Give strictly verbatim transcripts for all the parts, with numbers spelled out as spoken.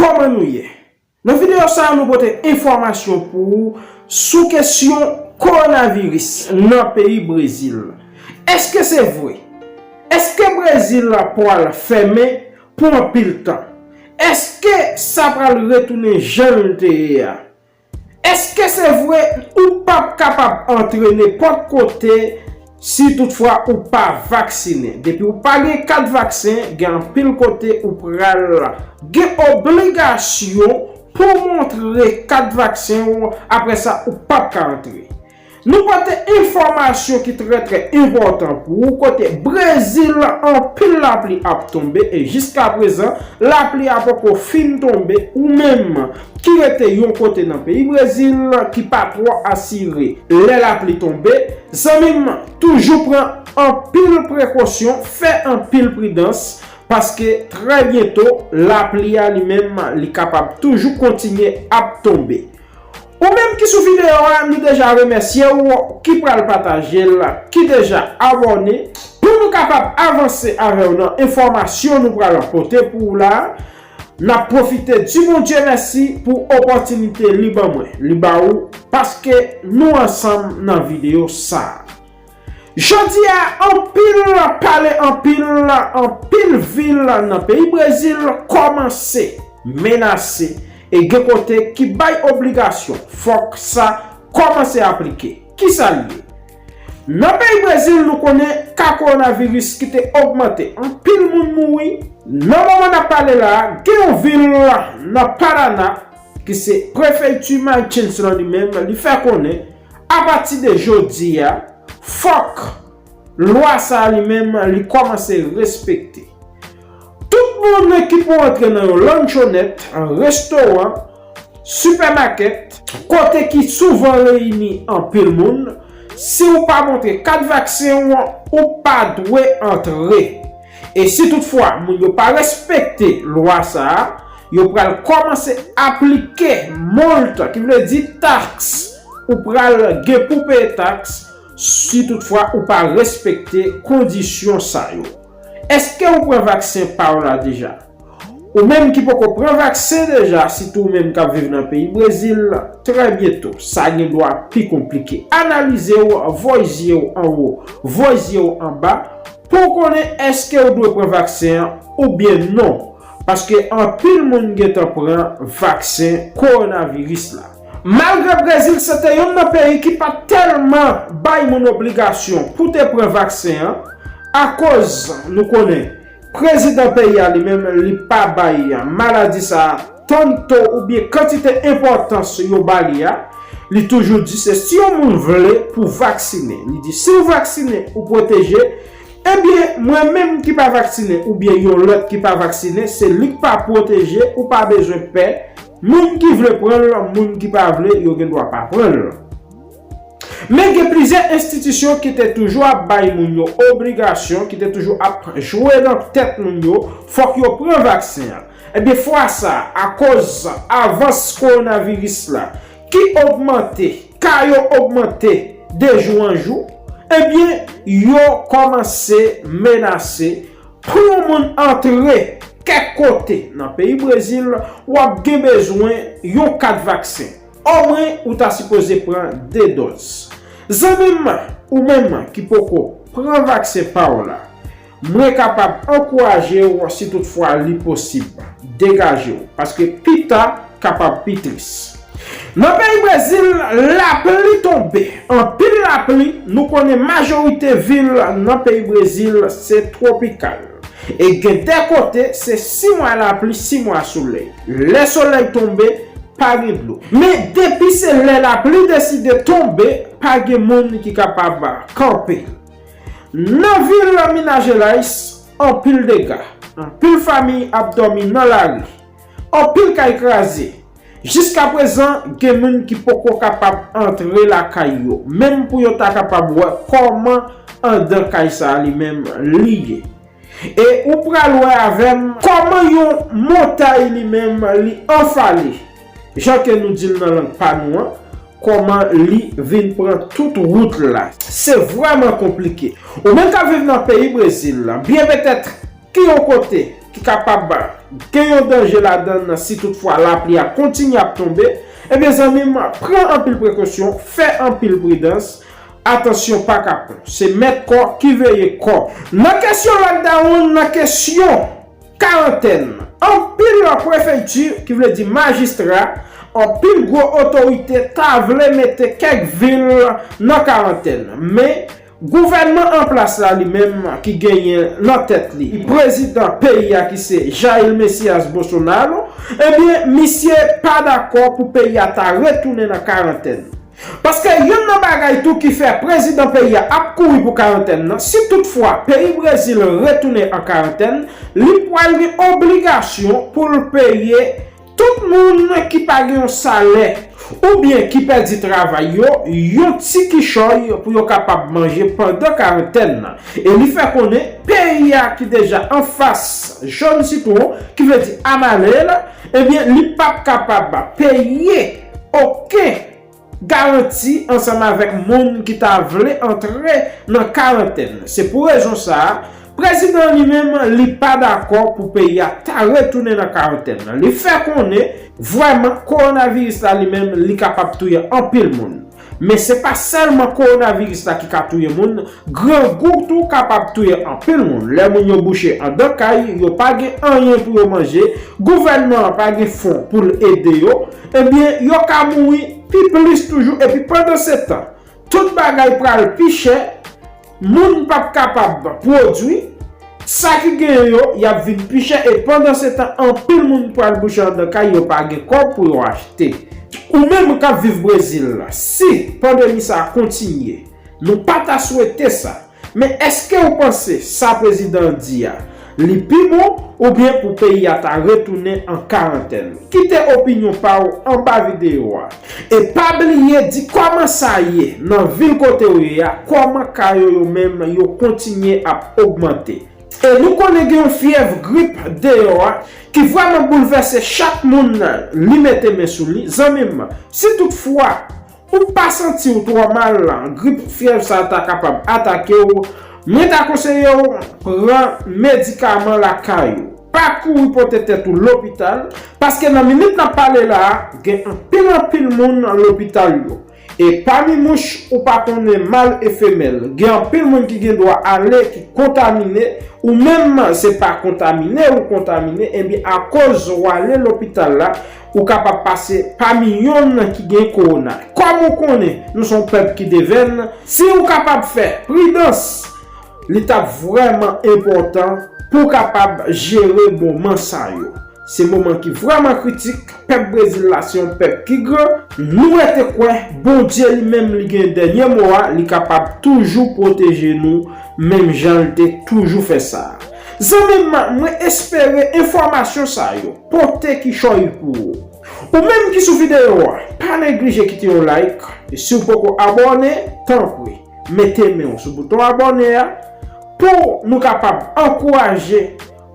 Kòman nou ye? Nan videyo sa a, nou pote enfòmasyon pou ou sou kesyon kowonaviris nan peyi Brezil. Èske se vre? Èske Brezil pral fèmen pou anpil tan? Èske sa pral retounen jan l te ye a? Èske se vre ou p ap kapab antre nenpòt kote si toutfwa ou pa vaksinen? Depi ou pa gen kat vaksen, gen anpil kote ou pral gen obligasyon pou w montre kat vaksen w, apre sa ou p ap ka antre. Nou pote enfòmasyon ki trè trè enpòtan pou ou, kote Brezil anpil lapli ap tonbe e jiskaprezan lapli a poko fin tonbe. Ou menm ki rete yon kote nan peyi Brezil ki pa twò asire lè lapli tonbe, zanmi m, toujou pran anpil prekosyon, fè anpil pridans, paske trè byento lapli a li menm li kapab toujou kontinye ap tonbe. Ou menm ki sou videyo a, nou deja remèsye w ki pral pataje l, ki deja abòne, pou nou kapab avanse avè w nan enfòmasyon nou pral pote pou ou la. N ap pwofite di Bondye mèsi pou opòtinite li ban mwen, li ba ou, paske nou ansanm nan videyo sa a. Jodi a, anpil pale anpil, anpil vil nan peyi Brezil kòmanse menase e gen kote ki bay obligasyon fòk sa kòmanse aplike. Kisa l ye? Nan peyi Brezil, nou konnen ka kowonaviris ki te ogmante, anpil moun mouri. Nan moman n ap pale la a, gen yon vil nan Paraná, ki se prefeiti Martins lan li menm, li fè konnen apati de jodi a, fòk lwa sa a li menm li kòmanse respekte. Tout moun ki pou antre nan yon lanchonèt, restoran, sipèmakèt, kote ki souvan reyini anpil moun, si w pa montre kat vaksen w, ou pa dwe antre. E si toutfwa moun yo pa respekte lwa sa a, yo pral kòmanse aplike molt, ki vle di taks ou pral gen pou peye taks si toutfwa ou pa respekte kondisyon sa yo. Èske ou pran vaksen pa w la deja? Ou menm ki poko pran vaksen deja, sitou ou menm k ap viv nan peyi Brezil, trè byento, sa gen dwa pi konplike. Analize w, voye zye w anwo, voye zye w anba, pou w konnen èske w dwe pran vaksen an oubyen non. Paske anpil moun gentan pran vaksen kowonaviris la. Malgre Brezil se te yonn nan peyi ki pa t tèlman bay moun obligasyon pou te pran vaksen an, akoz nou konnen prezidan peyi a li menm, li pa bay maladi sa a tanto oubyen kantite enpòtans yo ba li a. Li toujou di se si yon moun vle pou vaksinen. Li di si w vaksinen, ou pwoteje. Ebyen, mwen menm ki pa vaksinen oubyen yon lòt ki pa vaksinen, se li k pa pwoteje, ou pa bezwen pè. Moun ki vle pran l, moun ki pa vle, yo gen dwa pa pran l. Men gen plizyè enstitisyon ki te toujou ap bay moun yo obligasyon, ki te toujou ap jwe nan tèt moun yo, fòk yo pran vaksen an. Ebyen, fwa sa a, akoz avans kowonaviris la ki ogmante, ka yo ogmante de jou an jou, ebyen, yo kòmanse menase pou yon moun antre kèk kote nan peyi Brezil, w ap gen bezwen yon kat vaksen. Omwen, ou ta sipoze pran de dòz. Zanmi m, ou menm ki poko pran vaksen pa w la, mwen kapab ankouraje w, si toutfwa li posib, degaje w, paske pita kapab pi tris. Nan peyi Brezil, lapli tonbe. Anpil lapli, nou konnen majorite vil nan peyi Brezil se twopikal. E gen de kote, se sis mwa lapli, sis mwa solèy. Lè solèy tonbe, pa gen dlo. Men depi se lè lapli deside tonbe, pa gen moun ki kapab kanpe. Nan vil Minas Gerais, anpil dega. Anpil fanmi ap dòmi nan lari. Anpil kay kraze. Jiskaprezan, gen moun ki poko kapab antre lakay yo, menm pou yo ta kapab wè kòman anndan kay sa a li menm li ye. E ou pral wè avè m kòman yon montay li menm li anfale, jan ke nou di l nan lang pa nou an, kòman li vin pran tout wout la. Se vrèman konplike. Ou menm k ap viv nan peyi Brezil la, byen petèt ki yon kote ki kapab gen yon danje ladan l si toutfwa lapli a kontinye ap tonbe, ebyen, zanmi m, pran anpil prekosyon, fè anpil pridans, atansyon pa kapon. Se mèt kò ki veye kò. Nan kesyon lockdown, nan kesyon karantèn, anpil prefeyti, ki vle di majistra, anpil gwo otorite ta vle mete kèk vil nan karantèn. Men, gouvènman an plas la li menm ki genyen nan tèt li prezidan peyi a ki se Jair Messias Bolsonaro, ebyen, misye pa dakò pou peyi a ta retounen nan karantèn. Paske youn nan bagay tou ki fè prezidan peyi a ap kouri pou karantèn nan, si toutfwa peyi Brezil retounen an karantèn, li pral gen obligasyon pou l peye tout moun ki pa gen yon salè oubyen ki pèdi travay yo, yon ti kichòy pou yo kapab manje pandan karantèn nan. E li fè konnen peyi a ki deja anfas jòn sitwon, ki vle di amalel, ebyen, li p ap kapab peye okenn garanti ansanm avèk moun ki ta vle antre nan karantèn. Se pou rezon sa a, prezidan an li menm, li pa dakò pou peyi a ta retounen nan karantèn nan. Li fè konnen vrèman kowonaviris la li menm, li kapab touye anpil moun. Men se pa sèlman kowonaviris la ki ka touye moun, grangou tou kapab touye anpil moun. Lè moun yo bouche anndan kay, yo pa gen anyen pou yo manje, gouvènman an pa gen fon pou l ede yo, ebyen, yo ka mouri pi plis toujou. Epi pandansetan, tout bagay pral pi chè, moun p ap kapab pwodui, sa ki genyen yo, y ap vin pi chè, e pandansetan, anpil moun pral bouche anndan kay, yo pa gen kòb pou yo achte. Ou menm k ap viv Brezil la, si pandemi sa a kontinye, nou pa ta swete sa. Men èske w panse sa prezidan an di a, li pi bon oubyen pou peyi a ta retounen an karantèn? Kite opinyon pa w anba videyo a. E pa bliye di kòman sa ye nan vil kote w ye a, kòman ka yo yo menm yo kontinye ap ogmante. E nou konnen gen yon fyèv grip deyò a ki vrèman boulvèse chak moun li mete men sou li. Zanmi m, si toutfwa ou pa santi w twò mal, grip fyèv sa ta kapab atake w, mwen ta konseye w pran medikaman lakay ou. Pa kouri pote tèt ou lopital, paske nan minit n ap pale la a, gen anpil anpil moun lopital yo. E pami mouch ou pa konnen mal e femèl, gen anpil moun ki gen dwa ale ki kontamine, ou menm se pa kontamine ou kontamine, ebyen akoz w ale lopital la, ou kapab pase pami yonn ki gen kowona. Kòm ou konnen, nou se yon pèp ki devèn, si ou kapab fè pridans, li t ap vrèman enpòtan pou w kapab jere moman sa yo. Se moman ki vrèman kritik, pèp Brezil la se yon pèp ki gran, nou rete kwè Bondye li menm li gen dènye mo a, li kapab toujou pwoteje nou, menm jan l te toujou fè sa. Zanmi m, mwen espere enfòmasyon sa yo pote kichòy pou ou. Ou menm ki sou videyo a, pa neglije kite yon like, e si w poko abòne, tanpri, mete men w sou bouton abòne a, pou nou kapab ankouraje,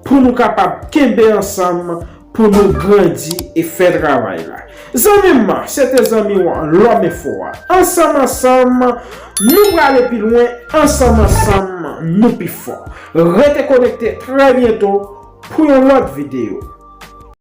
pou nou kapab kenbe ansanm, pou nou grandi e fè travay la. Zanmi m, se te zanmi w Lòm Enfo a. Ansanm, ansanm, nou prale pi lwen, ansanm, ansanm, nou pi fò. Rete konekte trè byento pou yon lòt videyo.